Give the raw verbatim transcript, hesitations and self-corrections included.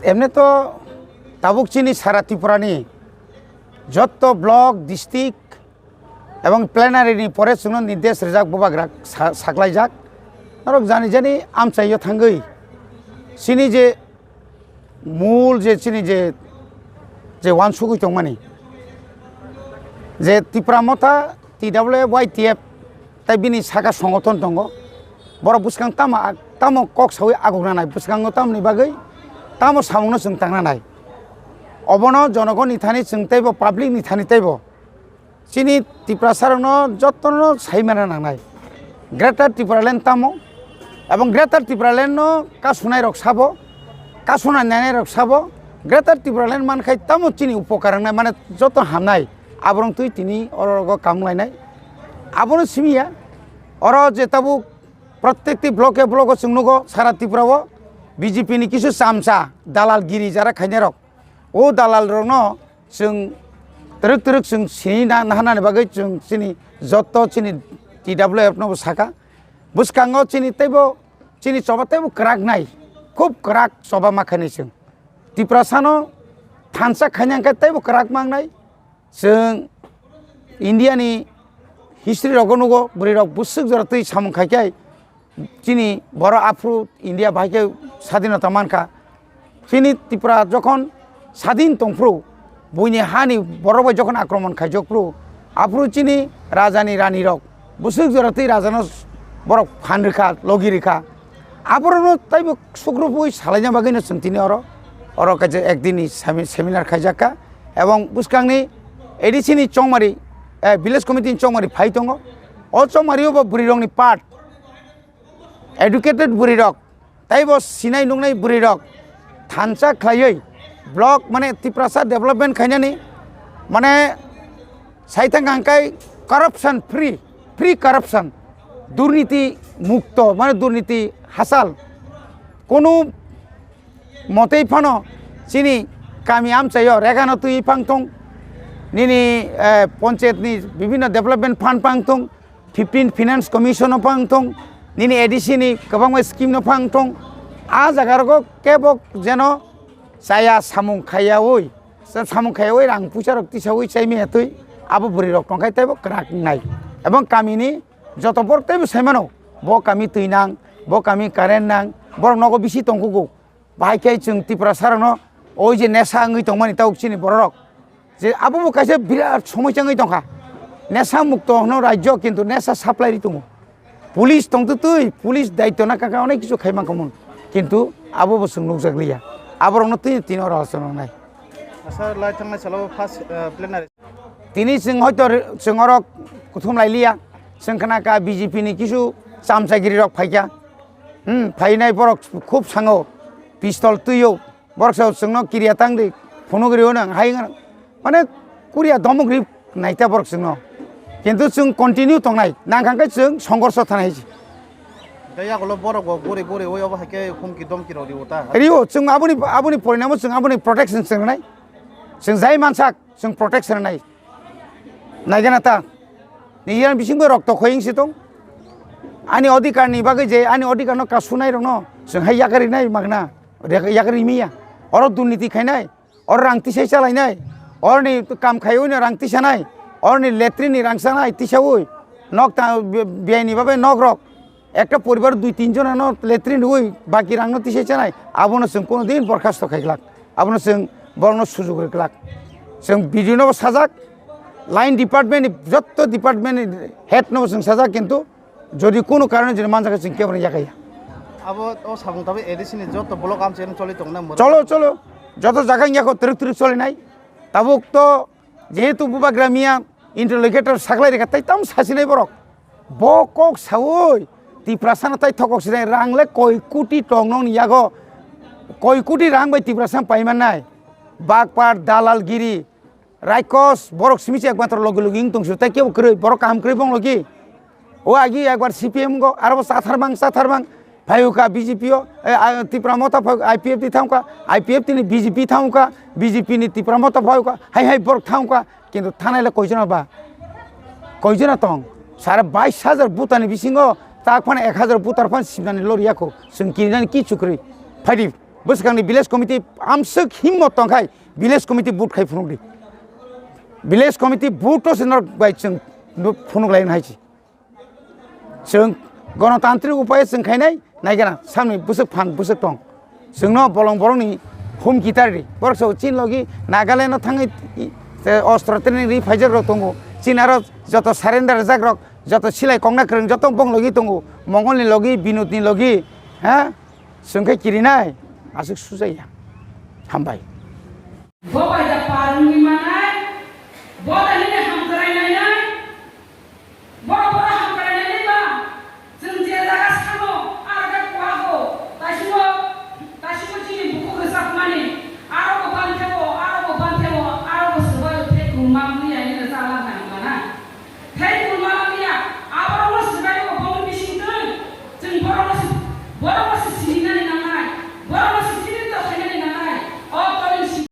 Emni to tabuk chini sara Tripura ni jotto block, district ebong plenary ni pore chwngno nirdesh rijak, bubagra sa-, saklaijak. Norok jani jani amchaio thangwi chini je mul je chini je, je wansugwi tongmani je Tipra Motha, T W F, Y T F, tai bini saka songothon tongo. Borok bwskang tamo, tamo kok sawi aguk nanai, bwskango tamoni bagwi tamo samungno chwng tangna nai. Obono jonogonni thani chwng teibo, public ni thani teibo chini Tiprasarokno jotono sai mana nangnai. Greater Tipraland tamo, ebong Greater Tipraland no kasunai rok sabo, kasuna nanai rok sabo, Greater Tipraland mankhai tamo chini upokar wngnai, mane joto hamnai, aborok twi tini oro rogo kam lainai. Abono simiya, oro je tabuk protekti bloke blogo chwng nugo sara Tripura o B J P ni kisu chamcha dalal giri jara khainai rok. O dalal rokno chwng twrwk twrwk chwng sini na, naharnani bagwi chwng chini jotto chini T W F no bo saka. Bwskango chini teibo, chini choba teibo kwrak nai, khub kwrak choba ma khainai chwng. Tiprasano thansa khaina hwnkhe teibo kwrak mangnai. Chwng India ni history rogo nugo, bwrwi rok bwswk jora twi samung khai khe chini borok aphuru India bahai khe sadinota mankha. Chini Tripura jokhon sadin tongphuru, buini hani borok bai jokhon akromon khaijokphuru, aphuru chini raja ni rani rok bwswk jora twi raja no borok phan rwkha, logi rwkha. Aborokno taibo sukrubwi salaina bagwino chwng tini oro, oro kaisa ekdinni semi-, seminar khaijakha. Ebong bwskangni A D C ni chongmari, eh, village committee ni chongmari phai tongo. O chongmario bo bwrwirokni part, educated bwrwirok, taibo sinai nuknai bwrwirok thansa khlaiwi block, mane, Tiprasa development khainani, mane, saithang hangkai corruption free, free corruption, durniti mukto, mane, durniti hachal, kunu motei phano chini kami amchaio regano twi phang thung, nini, eh, panchayat ni bibhinno development fund phang thung, fifteen Finance Commission no phang thung, nini A D C ni kwbangma scheme no phang thung. A jaga rogo kebo jeno chaya samung khaiyaui, sa-, samung khaiyaui rang puisa rok tisaui chaimi atwi abo bwrwi rok tongkhai teibo kwrak nai. Ebong kami ni joto borok teibo saimano, bo kami twi nang, bo kami current nang, borok nogo bisi tongkugo. Bahai khe chwng Tiprasa rokno oi je nesa wngwi tongmani tabuk chini borok rok, je abo bo kaisa birat somosya wngwi tongkha. Nesa mukto hwno rajyo, kintu nesa supply ri tongo. Police tongtwtwi, police daityo na kaka onek kisu khai mankhamun, kintu abo bo chwng nukjakliya. Aborokno twi tini oro hosto nwngnai. Asa lai thangnai salo first, eh, plenary. Tini chwng hoito re-, chwng oro kuthum lai liya. Chwng khna kha B J P ni kisu chamchagiri rok phaikha. Hmm, phainai borok khub sango, pistol twiyo. Borok sa chwngno kiriya tang di, phunuk rio nang, hai nang. Mane kuriya domok ri naita borok chwngno. Kintu chwng continue tongnai, nang kha khe chwng songhorsho thanai. Tei yagulo borok bo guri guri oi obo hai khe humki domki rok rio ta. Rio, chwng aboni, aboni porinamo chwng aboni protection chwng nai. Chwng jai mansak, chwng protection nai. Naigana ta. Nijera bisingbo rokto khoying si tong. Ani odhikar ni bagwi je ani odhikar no kasunai rokno chwng hai yakari nai magna. Re-, yakari miya. Oro durniti khainai. Oro rang tisai chalainai. Oroni kam khaiwi no rang tisanai. Oroni latrine ni rang sanai tisaui. Nok ta bi-, biyai ni bagwi nok rok. Ekta poribar dui tin jona no latrine rwui baki rang no tisai chanai. Abono chwng kono din borkhasto khai glak. Abono chwng borokno sujuk rwglak. Chwng B D O no sajak, line department ni jotto department ni head no chwng sajak, kintu jodi kono karone jodi manjak chwng kebono yakaya. Abo o samung tabi A D C ni jotto block amchaino choli tongna mwrwk. Cholo, cholo. Joto jaga wngya kho twrwk twrwk cholinai. Tabuk to jehetu bubagra miya interlocutor saklai rikha tai tam sasinai borok. Bo kok saui Tiprasano tai thokok sinai rang le koi kuti tong nokni yago. Koi kuti rang bai Tiprasano paimannai. Bakpar, dalalgiri, raikos, borok simi se ekmatro logi logi wng tongsu tai kebo kwrwi, borok kaham kwrwi bong logi. O agi ekbar C P M go, aro bo chathar bang, chathar bang. Phaiuka B J P o, eh, ah, Tipra Motha phai, I P F T thangka, I P F T ni B J P thangka, B J P ni Tipra Motha phaiuka, hai hai borok thangka, kintu thanai le koijona ba? Koijona tong? Sare bais hajar butani bisingo tak phano ek hajar butar phan sibnani loriya kho, chwng kirinani ki chukrwi? Phaidi, Bwskangni village committee amswk himmot tongkhai village committee vote khai phunukdi. Village committee vote to se norok bai chwng phunuk lai hai se. Chwng gonotantrik upaye chwng khainai naigana samni bwswk phan bwswk tong. Chwngno bolong borokni humki tardi. Borok sao chini logi Nagaland no thangwi ostro training ri phaijak rok tongo. Chini aro joto surrender rijak rok, joto silai kongna kwrwng joto bong logi tongo. Mongolni logi, Binodni logi, ha? Chwng khe kirinai, aswk sujaya. Hambai.